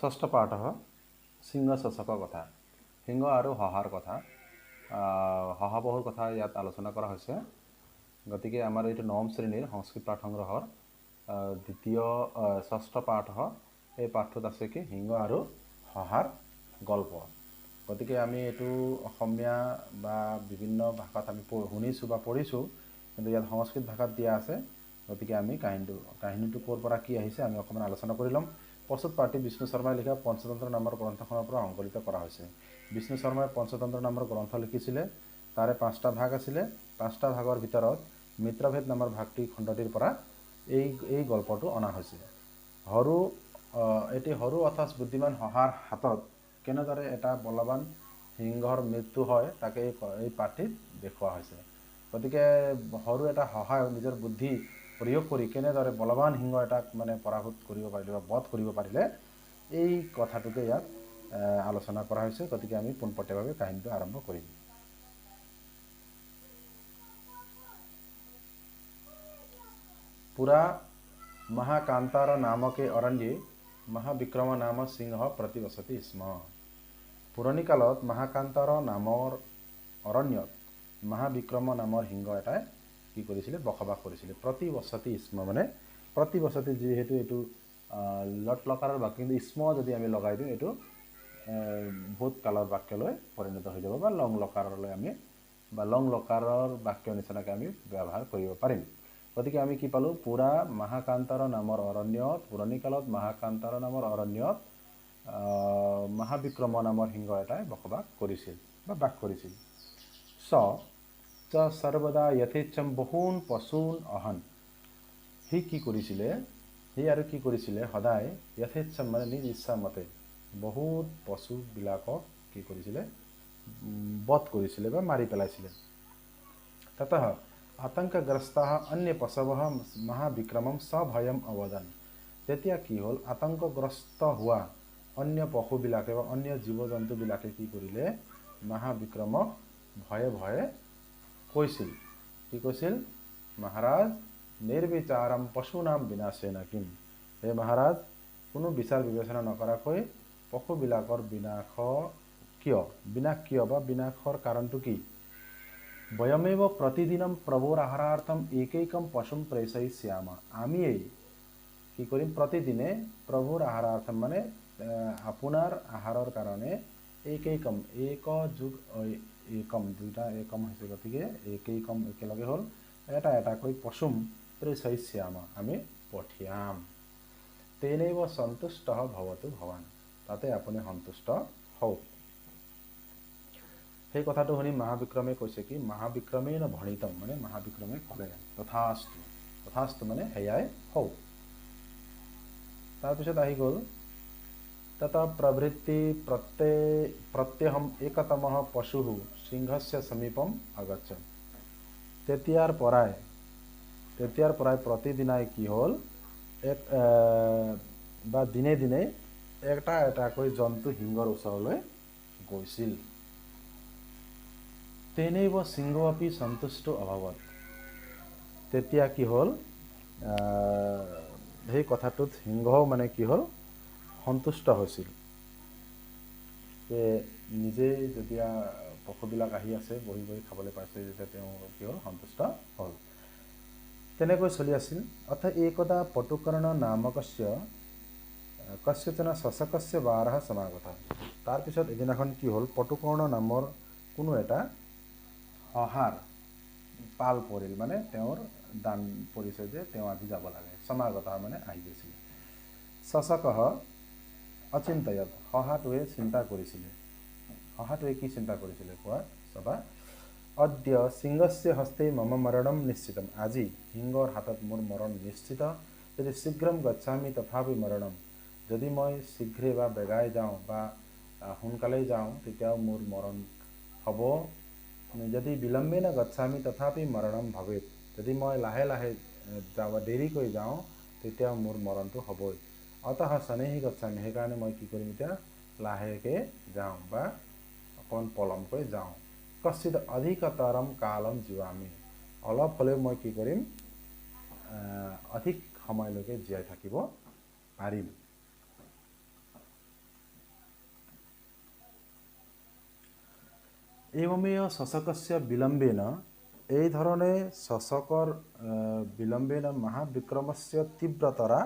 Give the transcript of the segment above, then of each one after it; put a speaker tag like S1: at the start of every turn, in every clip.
S1: ষষ্ঠ পাঠঃ সিংহ শশক কথা। সিংহ আৰু শহাৰ কথা, শহাপহুৰ কথা ইয়াত আলোচনা কৰা হৈছে। গতিকে আমাৰ এইটো নৱম শ্ৰেণীৰ সংস্কৃত পাঠ সংগ্ৰহৰ দ্বিতীয় ষষ্ঠ পাঠঃ, এই পাঠটোত আছে কি সিংহ আৰু শহাৰ গল্প। গতিকে আমি এইটো অসমীয়া বা বিভিন্ন ভাষাত আমি শুনিছোঁ বা পঢ়িছোঁ, কিন্তু ইয়াত সংস্কৃত ভাষাত দিয়া আছে। গতিকে আমি কাহিনীটো ক'ৰ পৰা কি আহিছে আমি অকণমান আলোচনা কৰি ল'ম। প্ৰস্তুত পাঠটি বিষ্ণু শৰ্মাই লিখা পঞ্চতন্ত্ৰ নামৰ গ্ৰন্থখনৰ পৰা সংকলিত কৰা হৈছে। বিষ্ণু শৰ্মাই পঞ্চতন্ত্ৰ নামৰ গ্ৰন্থ লিখিছিলে, তাৰে 5টা ভাগ আছিলে। 5টা ভাগৰ ভিতৰত মিত্ৰভেদ নামৰ ভাগটি খণ্ডটিৰ পৰা এই গল্পটো অনা হৈছে। সৰু এটি সৰু অথচ বুদ্ধিমান শহাৰ হাতত কেনেদৰে এটা বলৱান সিংহৰ মৃত্যু হয় তাকে এই পাঠটিত দেখুওৱা হৈছে। গতিকে সৰু এটা শহাই নিজৰ বুদ্ধি প্ৰয়োগ কৰি কেনেদৰে বলৱান সিংহ এটাক মানে পৰাভূত কৰিব পাৰিলে বা বধ কৰিব পাৰিলে, এই কথাটোকে ইয়াত আলোচনা কৰা হৈছে। গতিকে আমি পোনপটীয়াভাৱে কাহিনীটো আৰম্ভ কৰিম। পুৰা মহাকান্তাৰ নামকে অৰণ্যে মহাবিক্ৰম নাম সিংহ প্ৰতিবসতি স্ম। পুৰণি কালত মহাকান্তাৰ নামৰ অৰণ্যত মহাবিক্ৰম নামৰ সিংহ এটাই কি কৰিছিলে, বসবাস কৰিছিলে। প্ৰতিবসতি স্ম মানে প্ৰতিবসতি, যিহেতু এইটো লট লকাৰৰ বাক্য, কিন্তু স্ম যদি আমি লগাই দিওঁ এইটো ভূতকালৰ বাক্যলৈ পৰিণত হৈ যাব বা লং লকাৰলৈ আমি বা লং লকাৰৰ বাক্য নিচিনাকৈ আমি ব্যৱহাৰ কৰিব পাৰিম। গতিকে আমি কি পালোঁ, পুৰা মহাকান্তাৰ নামৰ অৰণ্যত, পুৰণি কালত মহাকান্তাৰ নামৰ অৰণ্যত মহাবিক্ৰম নামৰ সিংহ এটাই বসবাস কৰিছিল বা বাস কৰিছিল। স চ সৰ্বদা যথেচ্ছম বহুন পশুন অহন। সি কি কৰিছিলে, সি আৰু কি কৰিছিলে, সদায় যথেচ্ছম মানে নিজ ইচ্ছামতে বহুত পশুবিলাকক কি কৰিছিলে, বধ কৰিছিলে বা মাৰি পেলাইছিলে। ততঃ আতংকগ্ৰস্তাः অন্য পশৱः মহাবিক্ৰমম সভয়ম অৱদান। তেতিয়া কি হ'ল, আতংকগ্ৰস্ত হোৱা অন্য পশুবিলাকে বা অন্য জীৱ জন্তুবিলাকে কি কৰিলে, মহাবিক্ৰমক ভয়ে ভয়ে কৈছিল। কি কৈছিল, মহাৰাজ নিৰ্বিচাৰম পশুনাম বিনাশেন কিম। হে মহাৰাজ, কোনো বিচাৰ বিবেচনা নকৰাকৈ পশুবিলাকৰ বিনাশ কিয়, বিনাশ কিয় বা বিনাশৰ কাৰণটো কি? বয়মেৱ প্ৰতিদিনম প্ৰভুৰ আহাৰাৰ্থম একৈকম পশুম প্ৰেষয়িষ্যাম। আমিয়েই কি কৰিম, প্ৰতিদিনে প্ৰভুৰ আহাৰাৰ্থম মানে আপোনাৰ আহাৰৰ কাৰণে একৈকম, এক যোগ একম, দুইটা একম হৈছে, গতিকে একৈকম একেলগে হ'ল, এটা এটাকৈ পশুম প্ৰেষয়িষ্যাম আমি পঠিয়াম। তেনৈৱ সন্তুষ্ট ভৱতু ভৱান, তাতে আপুনি সন্তুষ্ট হওক। সেই কথাটো শুনি মহাবিক্ৰমে কৈছে কি, মহাবিক্ৰমেণ ভণিতম মানে মহাবিক্ৰমে ক'লে, তথাস্তু, তথাস্তু মানে সেয়াই হওক। তাৰপিছত আহি গ'ল ততঃ প্ৰভৃতি প্ৰত্যহম একতমঃ পশুঃ সিংহস্য সমীপম আগচ্ছत्। তেতিয়াৰ পৰাই প্ৰতিদিনাই কি হ'ল, এক বা দিনে দিনে এটা এটাকৈ জন্তু সিংহৰ ওচৰলৈ গৈছিল। তেনেৈৱ সিংহ আপি সন্তুষ্ট অভাৱত। তেতিয়া কি হ'ল, সেই কথাটোত সিংহও মানে কি হ'ল, সন্তুষ্ট হৈছিল। যে নিজেই যেতিয়া পশুবিলাক আহি আছে, বহি বহি খাবলৈ পাইছে, যেতিয়া তেওঁ কি হ'ল, সন্তুষ্ট হ'ল। তেনেকৈ চলি আছিল। অৰ্থাৎ একদা পটুকৰ্ণ নামকস্য কস্যচন শশকস্য বাৰহ সমাগত। তাৰপিছত এদিনাখন কি হ'ল, পটুকৰ্ণ নামৰ কোনো এটা শহাৰ পাল পৰিল, মানে তেওঁৰ দান পৰিছে যে তেওঁ আজি যাব লাগে। সমাগত মানে আহি গৈছিলে। শশকঃ অচিন্তয়ত, শহাটোৱে চিন্তা কৰিছিলে। শহাটোৱে কি চিন্তা কৰিছিলে কোৱা চাবা। অদ্য সিংহস্য হস্তে মম মৰণম নিশ্চিতম, আজি সিংহৰ হাতত মোৰ মৰণ নিশ্চিত। যদি শীঘ্ৰম গচ্ছামি তথাপি মৰণম, যদি মই শীঘ্ৰে বা বেগাই যাওঁ বা সোনকালেই যাওঁ তেতিয়াও মোৰ মৰণ হ'ব। যদি বিলম্বেন গচ্ছামি তথাপি মৰণম ভৱেত, যদি মই লাহে লাহে যাওঁ বা দেৰিকৈ যাওঁ তেতিয়াও মোৰ মৰণটো হ'বই। অতঃ শনৈঃ গচ্ছামি, সেইকাৰণে মই কি কৰিম এতিয়া, লাহেকৈ যাওঁ বা অকণমান পলমকৈ যাওঁ। কশ্চিত অধিকতৰম কালম জীৱামি, অলপ হ'লেও মই কি কৰিম, অধিক সময়লৈকে জীয়াই থাকিব পাৰিম। एवमेव शशकस्य विलम्बेन, এই ধৰণে শশকৰ বিলম্বেন মহাবিক্ৰমস্য তীব্ৰতৰা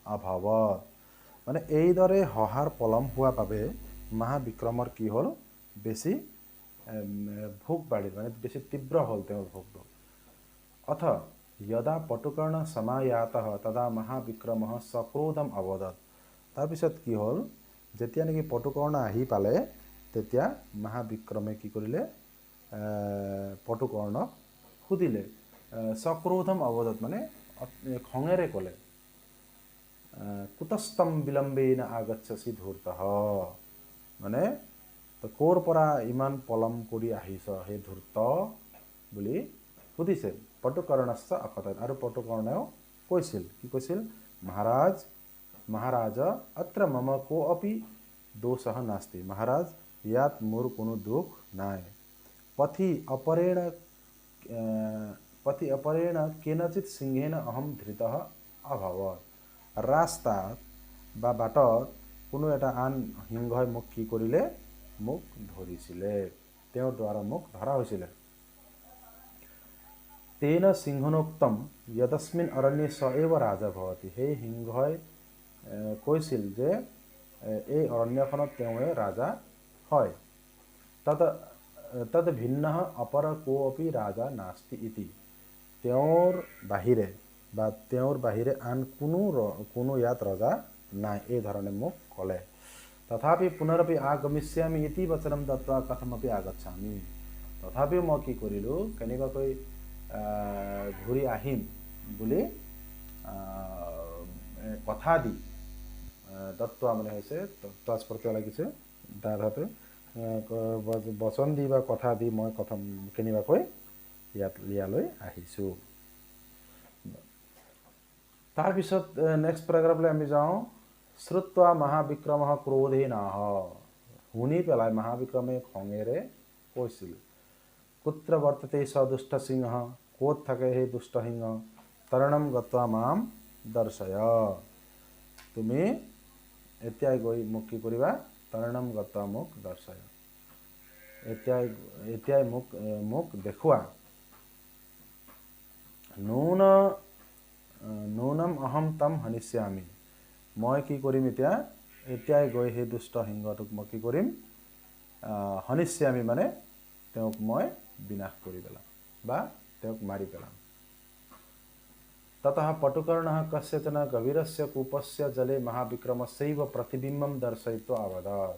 S1: অভৱত, মানে এইদৰে হহাৰ পলম হোৱা বাবে মহাবিক্ৰমৰ কি হ'ল? বেছি ভোক বাঢ়িল, মানে বেছি তীব্ৰ হ'ল তেওঁৰ ভোকটো। অথ যদা পটুকৰ্ণ সমায়াতঃ তদা মহাবিক্ৰমঃ সক্ৰোধম অবদত। তাৰপিছত কি হ'ল? যেতিয়া নেকি পটুকৰ্ণ আহি পালে, তেতিয়া মহাবিক্ৰমে কি কৰিলে? পটুকৰ্ণক সুধিলে। সক্ৰোধম অবদত মানে খঙেৰে ক'লে, কুতস্তম বিলম্বেন আগচ্ছসি ধূৰ্তঃ, মানে তই ক'ৰ পৰা ইমান পলম কৰি আহিছ সেই ধূৰ্ত বুলি সুধিছে। পটুকৰ্ণশ্চ অকথয়ত, আৰু পটুকৰ্ণেও কৈছিল। কি কৈছিল? মহাৰাজ, মহাৰাজ অত্ৰ মম কো অপি দোষঃ নাস্তি, মহাৰাজ ইয়াত মোৰ কোনো দোষ নাই। পথি অপৰেণ কেনচিত সিংহেন অহম ধৃতঃ অভৱত, ৰাস্তাত বা বাটত কোনো এটা আন সিংহই মোক কি কৰিলে? মোক ধৰিছিলে, তেওঁৰ দ্বাৰা মোক ধৰা হৈছিলে। তেন সিংহনোক্তম যদস্মিন অৰণ্যে স এৱ ৰাজা ভৱতি, সেই সিংহই কৈছিল যে এই অৰণ্যখনত তেওঁৱে ৰাজা হয়। তদ ভিন্ন অপৰ কোপি ৰাজা নাস্তি ইতি, তেওঁৰ বাহিৰে বা তেওঁৰ বাহিৰে আন কোনো ইয়াত ৰজা নাই, এই ধৰণে মোক ক'লে। তথাপি পুনৰপি আগমিষ্যামি ইতি বচনম দত্বা কথমপি আগচ্ছামি, তথাপিও মই কি কৰিলোঁ? কেনেকুৱাকৈ ঘূৰি আহিম বুলি কথা দি, দত্বা মানে হৈছে তৎস্পৰ্শ লাগিছে তাৰ হাতে বচন দি বা কথা দি মই কথম কেনেবাকৈ ইয়ালৈ আহিছোঁ। তাৰপিছত নেক্সট পেৰাগ্ৰাফলৈ আমি যাওঁ। শ্ৰুত্বা মহাবিক্ৰম ক্ৰোধেন আহ, শুনি পেলাই মহাবিক্ৰমে খঙেৰে কৈছিল, কুত্ৰ বৰ্ততে স দুষ্ট সিংহ, ক'ত থাকে সেই দুষ্ট সিংহ? তৰণম গত্বা মাম দৰ্শয়, তুমি এতিয়াই গৈ মোক কি কৰিবা? তৰণম গত্বা মোক দৰ্শয়, এতিয়াই এতিয়াই মোক দেখুওৱা। নূনম অহম তম হনিষ্যামি, মই কি কৰিম এতিয়া? এতিয়াই গৈ সেই দুষ্ট সিংহটোক মই কি কৰিম? হনিষ্যামি মানে তেওঁক মই বিনাশ কৰি পেলাম বা তেওঁক মাৰি পেলাম। ততঃ পটুকৰ্ণः কস্যচন গভীৰস্য কূপস্য জলে মহাবিক্ৰমস্যৈৱ প্ৰতিবিম্বম দৰ্শয়িত্বা অবদত।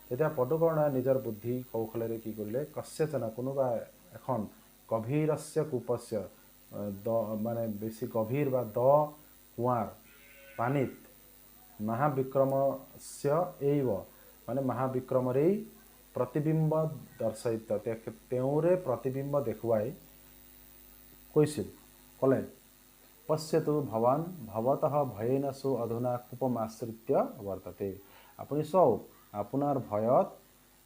S1: তেতিয়া পটুকৰ্ণই নিজৰ বুদ্ধি কৌশলেৰে কি কৰিলে? কস্যচন কোনোবা এখন, গভীৰস্য কূপস্য দ মানে বেছি গভীৰ বা দ কুঁৱাৰ পানীত, মহাবিক্ৰমস্য এইৱ মানে মহাবিক্ৰমৰেই, প্ৰতিবিম্ব দৰ্শয়িত্বা তেওঁৰে প্ৰতিবিম্ব দেখুৱাই কৈছিল, ক'লে, পশ্যতু ভৱান ভৱতঃ ভয়েন সো অধুনা কূপম আশ্ৰিত্য বৰ্ততে, আপুনি চাওক, আপোনাৰ ভয়ত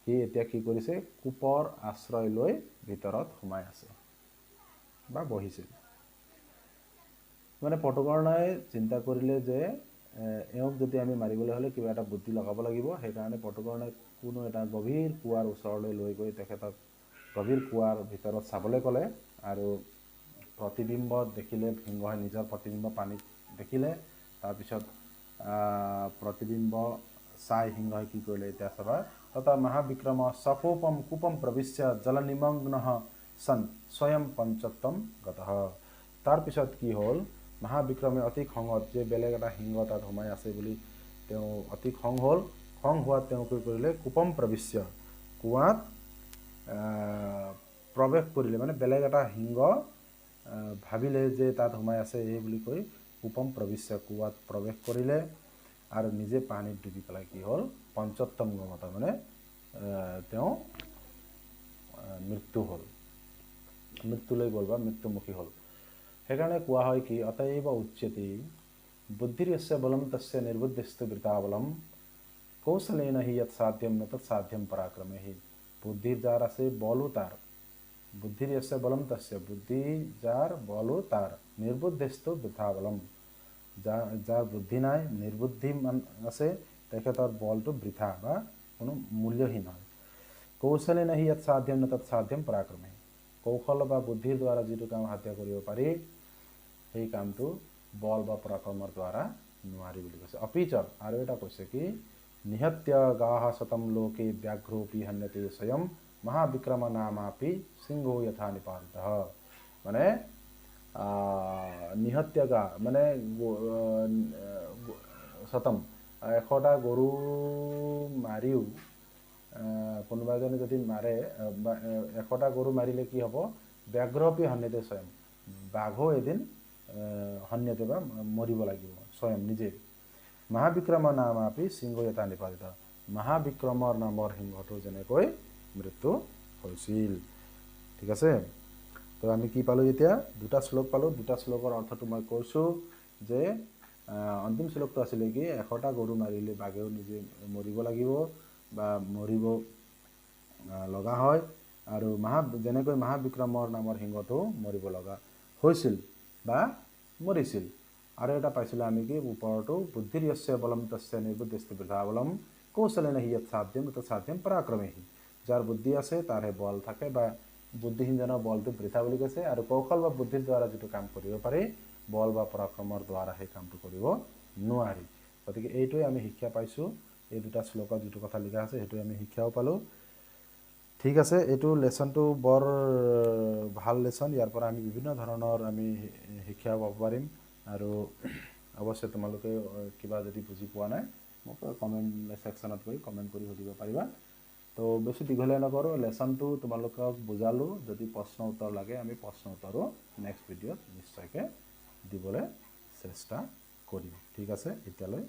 S1: সি এতিয়া কি কৰিছে? কূপৰ আশ্ৰয় লৈ ভিতৰত সোমাই আছে বা বহিছে। মানে পটুকৰ্ণই চিন্তা কৰিলে যে এওঁক যদি আমি মাৰিবলৈ হ'লে কিবা এটা বুদ্ধি লগাব লাগিব। সেইকাৰণে পটুকৰ্ণই কোনো এটা গভীৰ কুঁৱাৰ ওচৰলৈ লৈ গৈ তেখেতক গভীৰ কুঁৱাৰ ভিতৰত চাবলৈ ক'লে আৰু প্ৰতিবিম্ব দেখিলে। সিংহই নিজৰ প্ৰতিবিম্ব পানীত দেখিলে। তাৰপিছত প্ৰতিবিম্ব চাই সিংহই কি কৰিলে এতিয়া চাবা। তথা মহাবিক্ৰম সকূপম কূপম প্ৰবিশ্য জলনিমগ্ন সন স্বয়ং পঞ্চত্বম গতঃ। তাৰপিছত কি হ'ল? মহাবিক্ৰমে অতি খঙত যে বেলেগ এটা সিংহ তাত সোমাই আছে বুলি তেওঁ অতি খং হ'ল। খং হোৱাত তেওঁ কি কৰিলে? কূপম প্ৰবিশ্য কুঁৱাত প্ৰৱেশ কৰিলে, মানে বেলেগ এটা সিংহ ভাবিলে যে তাত সোমাই আছে এই বুলি কৈ কূপম প্ৰবিশ্য কুঁৱাত প্ৰৱেশ কৰিলে আৰু নিজে পানীত ডুবি পেলাই কি হ'ল? পঞ্চত্বম গমত মানে তেওঁ মৃত্যু হ'ল, মৃত্যুলৈ গ'ল বা মৃত্যুমুখী হ'ল। সেইকাৰণে কোৱা হয় কি, অতএৱ উচ্যতে বুদ্ধিৰ্যস্য বলম তস্য নিৰ্বুদ্ধিস্তু বৃথা বলম, কৌশলেন হি যৎ সাধ্যম ন তৎ সাধ্যম পৰাক্ৰমে হি। বুদ্ধিৰ যাৰ আছে বলো তাৰ, বুদ্ধিৰ্যস্য বলম তস্য বুদ্ধি যাৰ বলো তাৰ, নিৰ্বুদ্ধিস্তু বৃথা বলম যাৰ বুদ্ধি নাই, নিৰ্বুদ্ধি মান আছে, তেখেতৰ বলটো বৃথা বা কোনো মূল্যহীন হয়। কৌশলেন হি য়ৎ সাধ্যম ন তৎ সাধ্যম পৰাক্ৰমে। কৌশল বা বুদ্ধিৰ দ্বাৰা যিটো কাম সাধ্য কৰিব পাৰি, সেই কামটো বল বা পৰাক্ৰমৰ দ্বাৰা নোৱাৰি বুলি কৈছে। অপিচ, আৰু এটা কৈছে কি, নিহত্য গাহ শতম লোকে ব্যাঘ্ৰোপি হন্যতে স্বয়ং মহাবিক্ৰম নামাপি সিংহো যথা নিপাতিতঃ। মানে নিহত্য গা মানে শতম, 100টা গৰু মাৰিও কোনোবা এজনে যদি মাৰে বা 100টা গৰু মাৰিলে কি হ'ব? ব্যাঘ্ৰপি হন্যতে স্বয়ং, বাঘো এদিন হন্যতে বা মৰিব লাগিব স্বয়ং নিজে। মহাবিক্ৰম নামাপি সিংহ যথা নিপাতিত, মহাবিক্ৰমৰ নামৰ সিংহটো যেনেকৈ মৃত্যু হৈছিল। ঠিক আছে। তো আমি কি পালোঁ এতিয়া? দুটা শ্লোক পালোঁ। দুটা শ্লোকৰ অৰ্থটো মই কৈছোঁ যে অন্তিম শ্লোকটো আছিলে কি, 100টা গৰু মাৰিলে বাঘেও নিজে মৰিব লাগিব বা মৰিব লগা হয়, আৰু যেনেকৈ মহাবিক্ৰমৰ নামৰ সিংহটো মৰিব লগা হৈছিল বা মৰিছিল। আৰু এটা পাইছিলোঁ আমি কি, ওপৰতো, বুদ্ধিৰ য়স্য বলম তস্য নিৰ্বুদ্ধিস্তু বৃথা বলম কৌশলেন হি য়ৎ সাধ্যম তৎ সাধ্যম পৰাক্ৰমে। যাৰ বুদ্ধি আছে তাৰহে বল থাকে, বা বুদ্ধিহীনজনৰ বলটো বৃথা বুলি কৈছে। আৰু কৌশল বা বুদ্ধিৰ দ্বাৰা যিটো কাম কৰিব পাৰি, বল বা পৰাক্ৰমৰ দ্বাৰা সেই কামটো কৰিব নোৱাৰি। গতিকে এইটোৱে আমি শিক্ষা পাইছোঁ। এই দুটা শ্লোকত যিটো কথা লিখা আছে, সেইটোৱে আমি শিক্ষাও পালোঁ। ঠিক আছে, এইটো লেচনটো বৰ ভাল লেচন। ইয়াৰ পৰা আমি বিভিন্ন ধৰণৰ আমি শিক্ষাও পাব পাৰিম। আৰু অৱশ্যে তোমালোকে কিবা যদি বুজি পোৱা নাই, মোক কমেণ্ট ছেকশ্যনত গৈ কমেণ্ট কৰি সুধিব পাৰিবা। তো বেছি দীঘলীয়া নকৰোঁ, লেচনটো তোমালোকক বুজালোঁ। যদি প্ৰশ্ন উত্তৰ লাগে, আমি প্ৰশ্ন উত্তৰো নেক্সট ভিডিঅ'ত নিশ্চয়কৈ দিবলৈ চেষ্টা কৰিম। ঠিক আছে, এতিয়ালৈ।